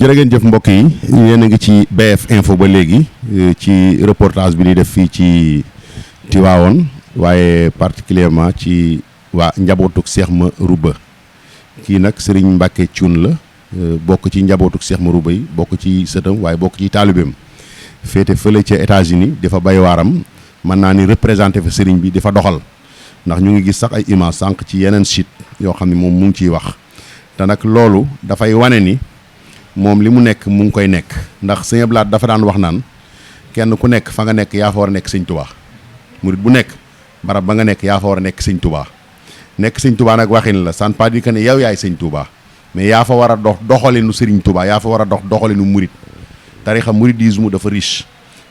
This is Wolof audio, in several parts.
jërë ngeen jëf mbokk yi yéen a ngi ci BF Info ba léegi ci reportage bi ñuy def fii ci Tivaouane waaye particulièrement ci waa njabootuk Cheikh Marouba kii nag Serigne Mbacké Thioune la bokk ci njabootuk Cheikh Marouba yi bokk ci sëtam waaye bokk ci taalibeem féete fële ca États-Unis dafa bay waaram mën naa ni représenté fa Serigne bi dafa doxal ndax ñu ngi gis sax ay image sànq ci yeneen site yoo xam ne moom mu ngi ciy wax te nag loolu dafay wane ni moom li mu nekk mu ngi koy nekk ndax Sëñ Abdou Lahad dafa daan wax naan kenn ku nekk fa nga nekk yaa fa war a nekk Sëñ Tuubaa murit bu nekk barab ba nga nekk yaa fa war a nekk Sëñ Tuubaa nekk Sëñ Tuubaa nag waxin la ça ne pas dire que ne yow yaay Sëñ Tuubaa mais yaa fa war a dox doxalinu Sëriñ Tuubaa yaa fa war a dox doxalinu murit tarixa muridisme dafa riche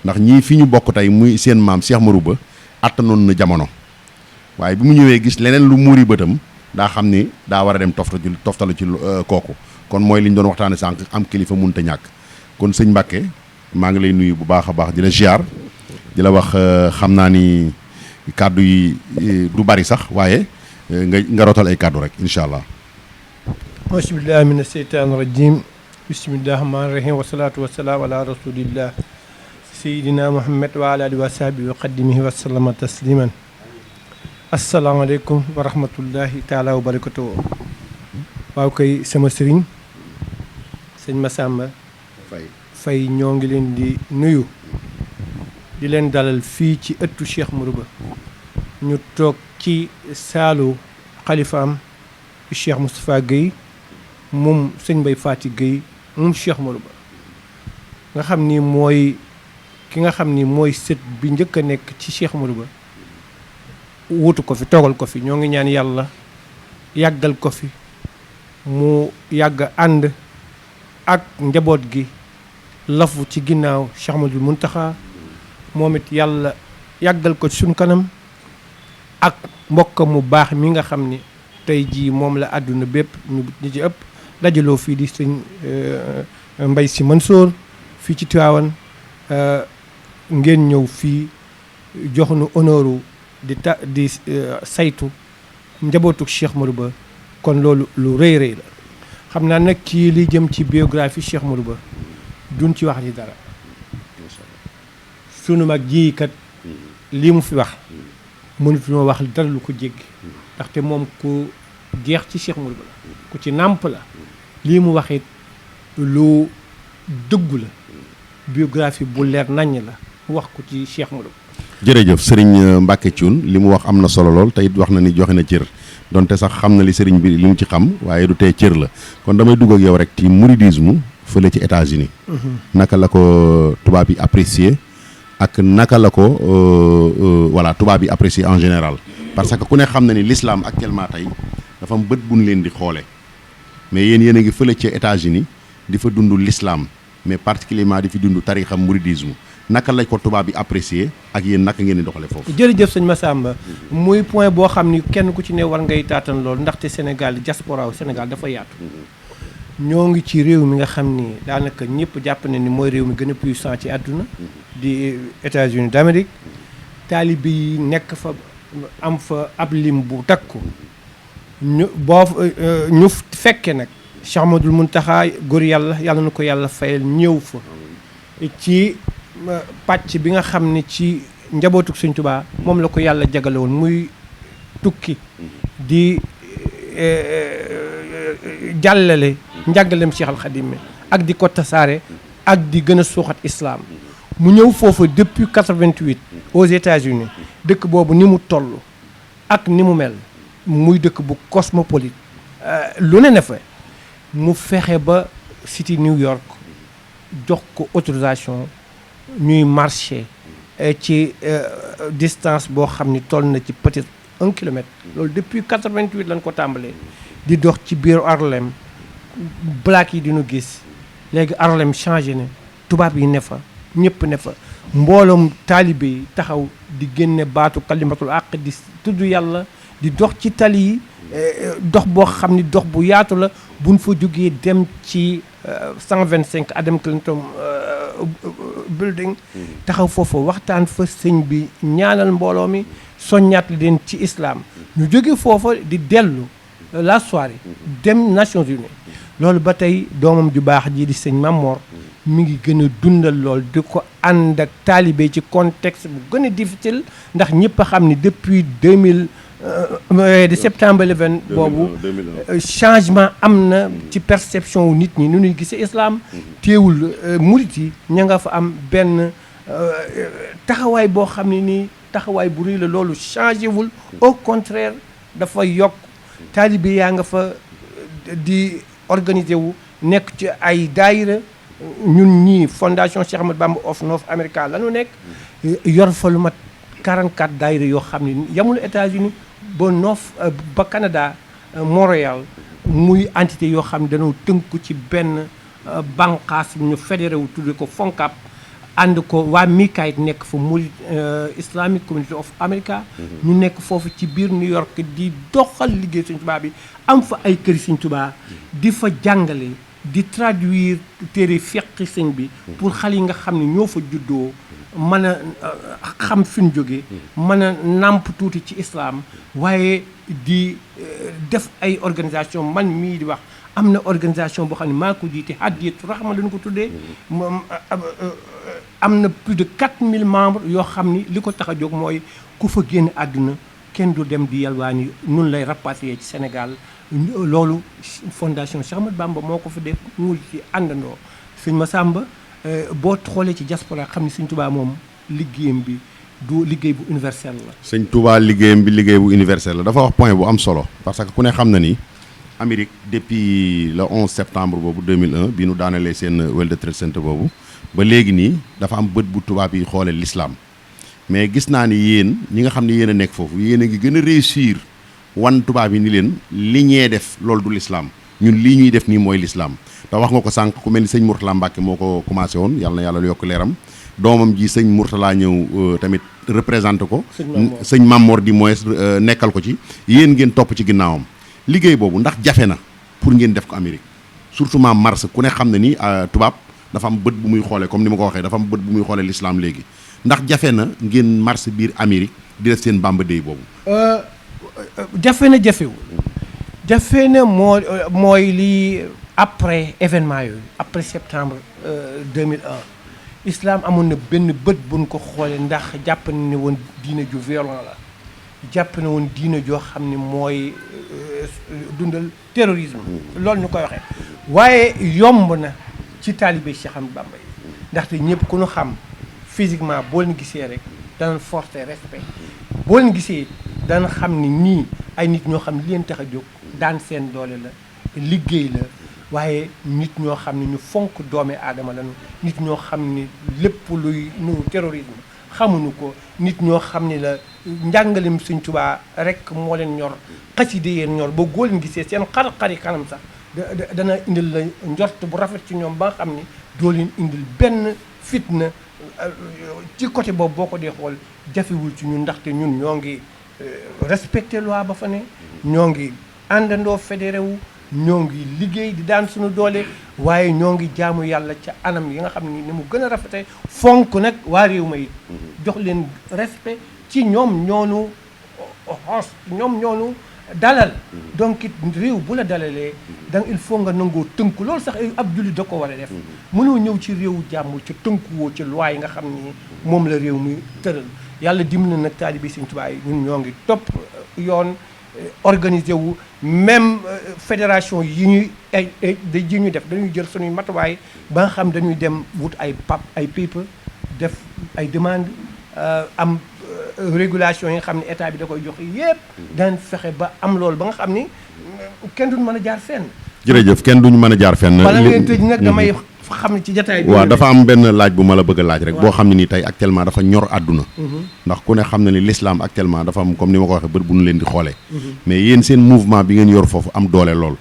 ndax ñii fi ñu bokk tey muy seen maam Cheikh Marouba attanoon na jamono waaye bi mu ñëwee gis leneen lu muuri bëtam daa xam ni daa war a dem toftalu ci kooku kon mooy li ñu doon waxtaane sànq am kilifa mënta ñàkk kon sëñ Mbacké maa ngi lay nuyu bu baax a baax di la ziar di la wax xam naa ni kàddu yi du bari sax waaye nga rotal ay kàddu rek incha allah. bismillahi mina seytaani rajim bismillahi rahmaani rahim wasalaatu wasalaam ala rasulillah sayidina muhammad wa ala alihi wa sahbihi wa qadimihi wa sallama tasliman asalaamaaleykum wa rahmatullahi taala wa barakatuh. waaw kay sama sëriñ sëñ Massamba Faye ñoo ngi leen di nuyu di leen dalal fii ci ëttu Cheikh Marouba ñu toog ci saalu xalifaam Cheikh Moustapha Guèye moom sëñ Mbaye Faty Guèye moom Cheikh Marouba nga xam ni mooy ki nga xam ni mooy sët bi njëkk a nekk ci Cheikh Marouba wutu ko fi toogal ko fi ñoo ngi ñaan yàlla yàggal ko fi mu yàgg ànd ak njaboot gi lafu ci ginnaaw Cheikh Ahmadul Muntaxa moom it yàlla yàggal ko ci suñ kanam ak mbokk mu baax mi nga xam ni tey jii moom la àdduna bépp ñu ci ëpp dajaloo fii di sëñ Mbaye Sy Mansour fii ci Tivaouane ngeen ñëw fii jox nu honneur di saytu njabootu Cheikh Marouba kon loolu lu rëy rëy la xam naa nag ci li jëm ci biographie Cheikh Marouba duñ ci wax ni dara sunu mag ji kat lii mu fi wax mënutuñoo wax dara lu ko jéggi ndaxte moom ku jeex ci Cheikh Marouba la ku ci nàmp la lii mu wax it lu dëggu la biographie bu leer naññ la wax ko ci Cheikh Marouba. jërëjëf Serigne Mbacké Thioune li mu wax am na solo lool te it wax na ni joxe na cër donte sax xam na li Serigne bi li mu ci xam waaye du tee cër la kon damay dugg ak yow rek ci mouridisme fële ci États-Unis naka la ko tubaab yi apprécier ak naka la ko voilà tubaab yi apprécier en général parce que ku ne xam na ni l'islam actuellement tey dafa am bët buñ leen di xoole mais yéen a ngi fële ci États-Unis di fa dund l'islam mais particulièrement di fi dund tarixa mouridisme naka lañ ko tubaab bi apprécier ak yéen naka ngeen di doxale foofu. jërëjëf sëñ Massamba muy point boo xam ni kenn ku ci ne war ngay taatan loolu ndaxte Sénégal diaspora wu Sénégal dafa yaatu ñoo ngi ci réew mi nga xam ni daanaka ñëpp jàpp na ni mooy réew mi gën a puissant ci àdduna di États-Unis d'Amérique taalibe yi nekk fa am fa ab lim bu takku ñu fekke nag Cheikh Ahmadul Muntaxa góor yàlla na ko yàlla fayal ñëw fa ci pàcc bi nga xam ne ci njabootu Sëñ Tuubaa moom la ko yàlla jagale woon muy tukki di jàllale njàngaleem Cheikh al Khadim ak di ko tasaare ak di gën a suuxat islam mu ñëw foofu depuis 88 aux États-Unis dëkk boobu ni mu toll ak ni mu mel muy dëkk bu cosmopolite lu ne fa mu fexe ba city New York jox ko autorisation ñuy marché ci distance boo xam ni toll na ci peut-être 1 kilomètre loolu depuis 88 lañ ko tàmbalee di dox ci biir Harlem black yi diñu gis léegi Harlem changé na tubaab yi ne fa ñëpp ne fa mbooloom taalibe yi taxaw di génne baatu kalimatul àq di tudd yàlla di dox ci tali yi dox boo xam ni dox bu yaatu la buñ fa jógee dem ci 125 Adam Clayton building taxaw foofu waxtaan fa sëñ bi ñaanal mbooloo mi soññaat leen ci islam ñu jóge foofa di dellu la soirée dem Nations Unies loolu ba tey doomam ju baax ji di sëñ Mamor mi ngi gën a dundal lool di ko ànd ak taalibe ci contexte bu gën a difficile ndax ñëpp a xam ni depuis 2000 de septembre 11 boobu changement am na ci perception wu nit ñi nu ñuy gisee islam teewul murit yi ña nga fa am benn taxawaay boo xam ne nii taxawaay bu rëy la loolu changé wul au contraire dafa yokk taalibe yaa nga fa di organiser wu nekk ci ay daayira ñun ñii fondation Cheikh Ahmadou Bamba of North America la ñu nekk yor fa lu mat 44 daayira yoo xam ne yamul États-Unis ba ba Canada Montréal muy entité yoo xam ne dañoo tënku ci benn bànqaas ñu fédéré wu tudde ko FONCAP ànd ko waa Mikaayit nekk fa muy Islamic Community of America ñu nekk foofu ci biir New York di doxal liggéey Sëñ Tuubaa bi am fa ay këri Sëñ Tuubaa di fa jàngale di traduire téere fiqi sëñ bi pour xale yi nga xam ne ñoo fa juddoo mën a xam fi ñu jógee mën a nàmp tuuti ci islam waaye di def ay organisation man mii di wax am na organisation boo xam ne maa ko jiite Hadiyatu Rahma lañu ko tuddee moom am na plus de 4000 membres yoo xam ni li ko tax a jóg mooy ku fa génn àdduna kenn du dem di yalwaani nun lay rapatrier ci Sénégal loolu fondation Cheikh Ahmadou Bamba moo ko fa def mu ci àndandoo sëñ Massamba boo xoolee ci diaspora xam ne sëñ Touba moom liggéeyam bi du liggéey bu universel la. sëñ Touba liggéeyam bi liggéey bu universel la dafa wax point bu am solo parce que ku ne xam na ni Amérique depuis le 11 septembre boobu 2001 bi nu daanalee seen World Trade Center boobu ba léegi nii dafa am bët bu tubaab yi xoolee l'islam mais gis naa ni yéen ñi nga xam ne yéen a nekk foofu yéen a ngi gën a réussir wan tubaab yi ni leen li ñee def loolu du l'islam ñun lii ñuy def nii mooy l'islam te wax nga ko sànq ku mel ni sëñ Mourtala Mbacke moo ko commencé woon yàlla na yàlla yokk leeram doomam ji sëñ Mourtala ñëw tamit représenté ko sëñ Mamor di moins nekkal ko ci yéen ngeen topp ci ginnaawam liggéey boobu ndax jafe na pour ngeen def ko Amérique surtout ma mars ku ne xam ne ni tubaab dafa am bët bu muy xoolee comme ni ma ko waxee dafa am bët bu muy xoolee l'islam léegi ndax jafe na ngeen mars biir Amérique di def seen Bamba Day boobu jafe na jafewul jafe na mooy lii après événement yooyu après septembre 2001 islam amoon na benn bët buñ ko xoolee ndax jàpp na ne woon diina ju violent la jàpp na woon diina joo xam ne mooy dundal terrorisme loolu ñu koy waxee waaye yomb na ci taalibe Cheikh Ahmadou Bamba yi ndaxte ñëpp ku ñu xam physiquement boo leen gisee rek danañ forcer respect boo leen gisee dana xam ni ñii ay nit ñoo xam li leen tax a jóg daan seen doole la liggéey la waaye nit ñoo xam ne ñu fonk doomi aadama lañu nit ñoo xam ni lépp luy nuru terrorisme xamuñu ko nit ñoo xam ni la njàngalem Sëñ Tuubaa rek moo leen ñor xaside yeen ñor ba góor leen gisee seen xar-xari kanam sax dana indil la njort bu rafet ci ñoom ba nga xam ni doo leen indil benn fitna ci côté boobu boo ko dee xool jafewul ci ñun ndaxte ñun ñoo ngi respecté loi ba fa ne ñoo ngi àndandoo fédéré wu ñoo ngi liggéey di daan suñu doole waaye ñoo ngi jaamu yàlla ca anam yi nga xam ni mu gën a rafete fonk nag waa réew ma it jox leen respect ci ñoom ñoonu host ñoom ñoonu dalal donc it réew bu la dalalee donc il faut nga nangoo tënku loolu sax ab jullit da ko war a def mënoo ñëw ci réewu jàmm ca tënkuwoo ci loi yi nga xam ni moom la réew mi tëral yàlla dimbali na nag taalibe Sëñ Tuubaa yi ñun ñoo ngi topp yoon organisé wu même fédération yi ñuy yi ñuy def dañuy jël suñuy matuwaay ba nga xam dañuy dem wut ay paper def ay demande am régulation yi nga xam ne état bi da koy joxe yépp daan fexe ba am loolu ba nga xam ni kenn duñu mën a jaar fenn. jërëjëf kenn duñu mën a jaar fenn. bala ngeen tëj nag damay xam ne ci jotaay bi. waaw dafa am benn laaj bu ma la bëgg a laaj rek. boo xam ne nii tey actuellement dafa ñor àdduna. ndax ku ne xam na ni l'islam actuellement dafa am comme ni ma ko waxee bët bu ñu leen di xoolee. mais yéen seen mouvement bi ngeen yor foofu am doole lool.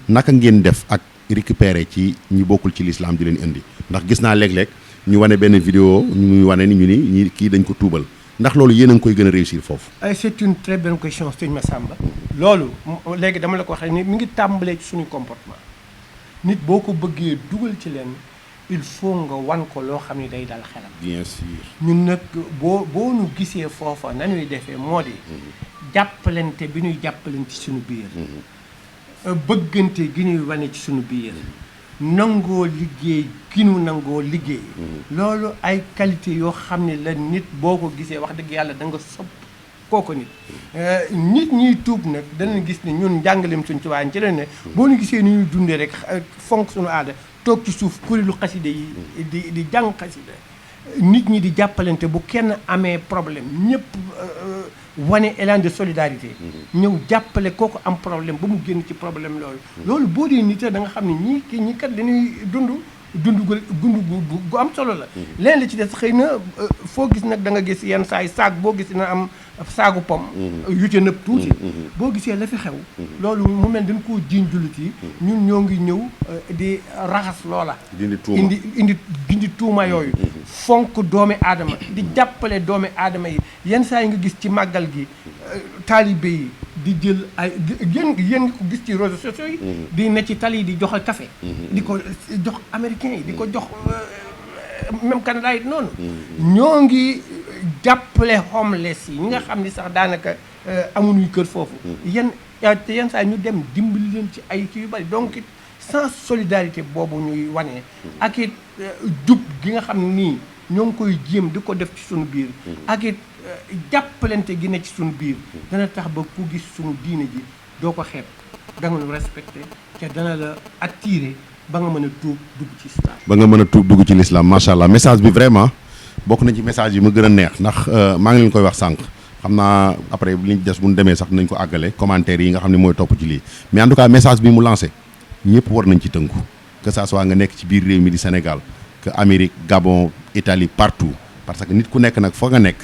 naka ngeen def ak récupérer ci ñi bokkul ci l'islam di leen indi ndax gis naa léeg-léeg ñu wane benn vidéo ñu wane ni ñu ni ñi kii dañ ko tuubal ndax loolu yéen a ngi koy gën a réussir foofu. c'est une très bonne question sëñ Massamba. loolu léegi dama la ko waxee ni mi ngi tàmbalee ci suñu comportement nit boo ko bëggee dugal ci leen il faut nga wan ko loo xam ne day dal xelam. bien sûr ñun nag boo nu gisee foofa nañuy defee moo di jàppalante bi ñuy jàppalante suñu biir bëggante gi ñuy wane ci suñu biir nangoo liggéey gi ñu nangoo liggéey loolu ay qualité yoo xam ne la nit boo ko gisee wax dëgg yàlla da nga sopp kooku nit ñiy tuub nag danañ gis ne ñun njàngaleem suñ ci waaye ci la ne boo ñu gisee ni ñuy dundee rek fonk suñu aada toog ci suuf kuréelu xaside yi di jàng xaside nit ñi di jàppalante bu kenn amee problème ñëpp wane élan de solidarité ñëw jàppale kooku am problème ba mu génn ci problème loolu boo dee nit da nga xam ne ñi kat dañuy dund gu am solo la leen la ci des xëy na foo gis nag da nga gis yenn saa yi saag boo gis na am saagu pom yute nëb tuuti boo gisee la fi xew loolu mu mel dañ koo jiiñ jullit yi ñun ñoo ngi ñëw di raxas loola dindi tuuma yooyu fonk doomi aadama di jàppale doomi aadama yi yenn saa yi nga gis ci màggal gi taalibe yi di jël ay yéen nga ko gis ci réseaux sociaux yi di ne ci tali yi di joxe café di ko jox américains yi di ko jox même Canada yi noonu ñoo ngi jàppale homeless yi ñi nga xam ni sax daanaka amuñuy kër foofu yenn saa ñu dem dimbali leen ci ay kii yu bari donc it sans solidarité boobu ñuy wane ak it jub gi nga xam nii ñoo ngi koy jéem di ko def ci suñu biir ak it jàppalante gi ne ci suñu biir dana tax ba ku gis suñu diine ji doo ko xeeb da nga nu respecté te dana la attiré ba nga mën a tuub dugg ci islam. ba nga mën a tuub dugg ci l'islam macha allah message bi vraiment bokk na ci message yi ma gën a neex ndax maa ngi leen koy wax sànq xam naa après liñ des bu ñu demee sax nañ ko àggale commentaires yi nga xam ne mooy topp ci lii mais en tout cas message bi mu lancé ñëpp war nañ ci tënku que ça soit nga nekk ci biir réew mi di Sénégal que Amérique Gabon Italie partout parce que nit ku nekk nag fa nga nekk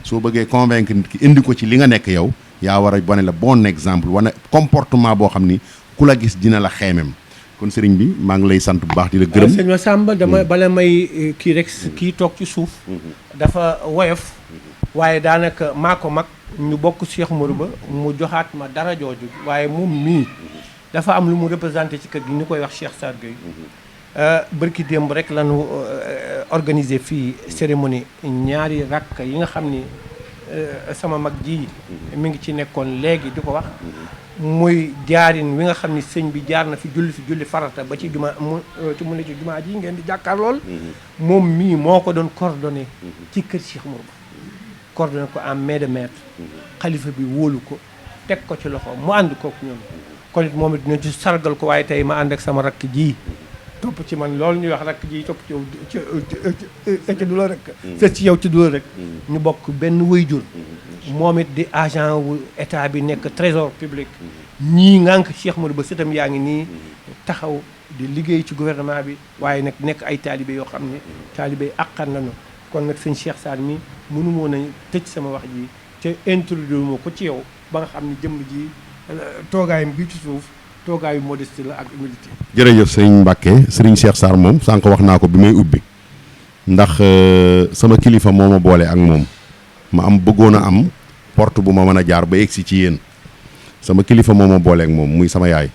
soo bëggee convaincre nit ki indi ko ci li nga nekk yow yaa war a wane la bon exemple wane comportement boo xam ni ku la gis dina la xeemem kon sëriñ bi maa ngi lay sant bu baax di la gërëm. sëñ Massamba dama bala may kii rek kii toog ci suuf dafa woyof waaye daanaka maa ko mag ñu bokk Cheikh Mourouba mu joxaat ma dara jooju waaye moom mii dafa am lu mu représenté ci kër gi ñu koy wax Cheikh Sarr Gueye bërki démb rek lañu organiser fii cérémonie ñaari rakk yi nga xam ni sama mag ji mi ngi ci nekkoon léegi di ko wax muy jaarin wi nga xam ni sëñ bi jaar na fi julli farata ba ci juma mu ne ci jumaa ji ngeen di jàkkaar lool moom mii moo ko doon coordonné ci kër Cheikh Mourouba coordonné ko en main de maître xalifa bi wóolu ko teg ko ci loxo mu ànd kook ñoom kon it moom it dina ci sargal ko waaye tey ma ànd ak sama rakk ji topp ci man loolu ñuy wax rakk ji topp ci yow ci du la rek fes ci yow ci du la rek ñu bokk benn waajur moom it di agent wu état bi nekk trésor public ñii ngànk Cheikh Mourouba sëtam yaa ngi nii taxaw di liggéey ci gouvernement bi waaye nag nekk ay taalibe yoo xam ne taalibe yi àqan nañu kon nag sëñ Cheikh Sarr mi mënu woon a tëj sama wax ji te introduire ma ko ci yow ba nga xam ne jëmm ji toogaayam bii ci suuf toogaayu modestie la ak humilité. jërëjëf sëñ Mbacke sëriñ Cheikh Sarr moom sànq wax naa ko bi may ubbi ndax sama kilifa moo ma boole ak moom ma am bëggoon a am porte bu ma mën a jaar ba egsi ci yéen sama kilifa moo ma boole ak moom muy sama yaay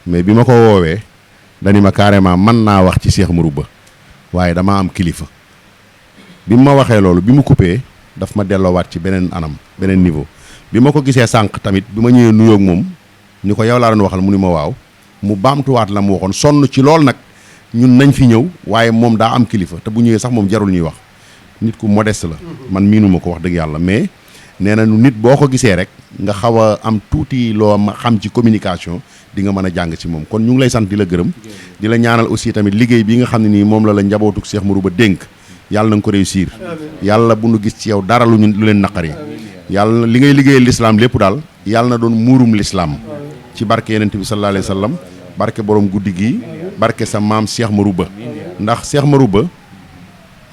mais bi ma ko woowee dani ma carrément mën naa wax ci Cheikh Mourouba waaye damaa am kilifa bi ma waxee loolu bi mu coupé daf ma delloowaat ci beneen anam beneen niveau bi ma ko gisee sànq tamit bi ma ñëwee nuyoog moom ni ko yow laa doon waxal mu ni ma waaw mu baamtuwaat la mu waxoon sonn ci lool nag ñun nañ fi ñëw waaye moom daa am kilifa te bu ñëwee sax moom jarul ñuy wax nit ku modeste la man miinuma ko wax dëgg yàlla mais nee na nit boo ko gisee rek nga xaw a am tuuti loo ma xam ci communication di nga mën a jàng ci moom kon ñu ngi lay sant di la gërëm di la ñaanal aussi tamit liggéey bi nga xam ne nii moom la njabootuk Cheikh Mourouba dénk yàlla na nga ko réussir yàlla bu nu gis ci yow dara lu leen naqari yàlla li ngay liggéeyal l'islam lépp daal yàlla na doon muurum l'islam ci barke yenent bi sallallahu alayhi wa sallam barke borom guddi gi barke sa maam Cheikh Mourouba ndax Cheikh Mourouba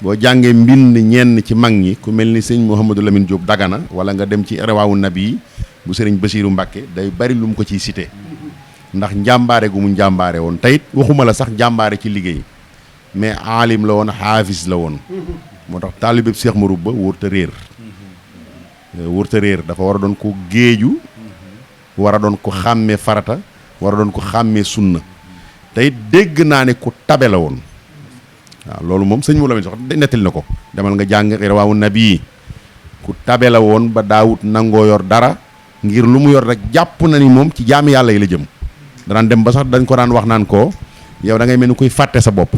boo jàngee mbind ñenn ci mag ñi ku mel ni sëñ Mouhamadou Lamine Diop Dagana wala nga dem ci Rawaawu Nabi yi bu sëriñ Bassirou Mbacke day bari lu mu ko ciy cité ndax njàmbaare gu mu njàmbaare woon teyit waxuma la sax njàmbaare ci liggéey mais aalim la woon xaafis la woon moo tax taalibeb Cheikh Mourouba wërta réer dafa war a doon ko géeju war a doon ko xàmmee farata war a doon ko xàmmee sunna teyit dégg naa ne ku tabe la woon waaw loolu moom sëñ Mouhamadou Lamine sax nettali na ko demal nga jàng Rawaawu Nabi yi ku tabe la woon ba daawut nangoo yor dara ngir lu mu yor rek jàpp na ni moom ci jaami yàlla yi la jëm danaan dem ba sax dañ ko daan wax naan ko yow da ngay mel ni kuy fàtte sa bopp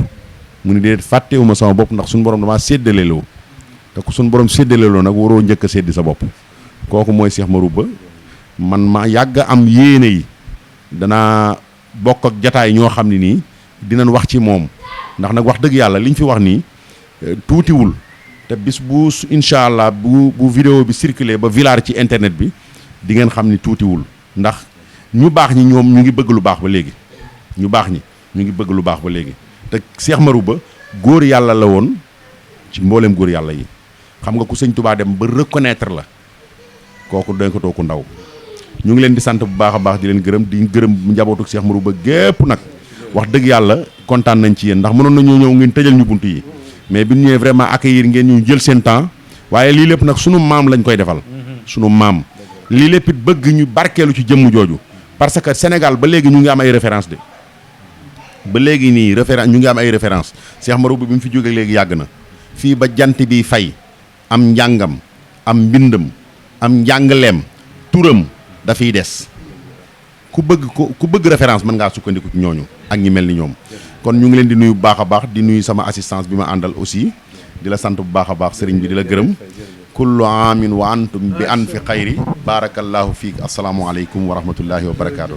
mu ni déet fàttewuma sama bopp ndax suñu borom damaa séddaleloo te ku suñu borom séddaleloo nag waroo njëkk a séddi sa bopp kooku mooy Cheikh Marouba man ma yàgg am yéene yi danaa bokk ak jataay ñoo xam ne nii dinañ wax ci moom ndax nag wax dëgg yàlla liñ fi wax nii tuutiwul te bis bu incha allah bu vidéo bi circulé ba vilar ci internet bi di ngeen xam ni tuutiwul ndax ñu baax ñi ñoom ñu ngi bëgg lu baax ba léegi ñu baax ñi ñu ngi bëgg lu baax ba léegi te Cheikh Marouba góor yàlla la woon ci mbooleem góor yàlla yi xam nga ku sëñ Touba dem ba reconnaître la kooku doy ko too ku ndaw ñu ngi leen di sant bu baax a baax di leen gërëm di gërëm njabootu Cheikh Marouba gépp nag wax dëgg yàlla kontaan nañ ci yéen ndax mënoon nañoo ñëw ngeen tëjal ñu bunt yi mais bi ñu ñëwee vraiment accueillir ngeen ñu jël seen temps waaye lii lépp nag sunu maam lañ koy defal sunu maam lii lépp it bëgg ñu barkeelu ci jëmm jooju parce que Sénégal ba léegi ñu ngi am ay référence de ba léegi nii référence ñu ngi am ay référence Cheikh Marouba bi mu fi jógee léegi yàgg na fii ba jant bi fay am njàngam am mbindam am njàngaleem turam dafiy des ku bëgg référence mën ngaa sukkandiku ci ñooñu ak ñi mel ni ñoom kon ñu ngi leen di nuyu bu baax a baax di nuyu sama assistance bi ma àndal aussi di la sant bu baax a baax sëriñ bi di la gërëm kullu amin wa antum bi an fi xayri barakallahu fiik asalaamualeykum wa rahmatullahi wa barakatuh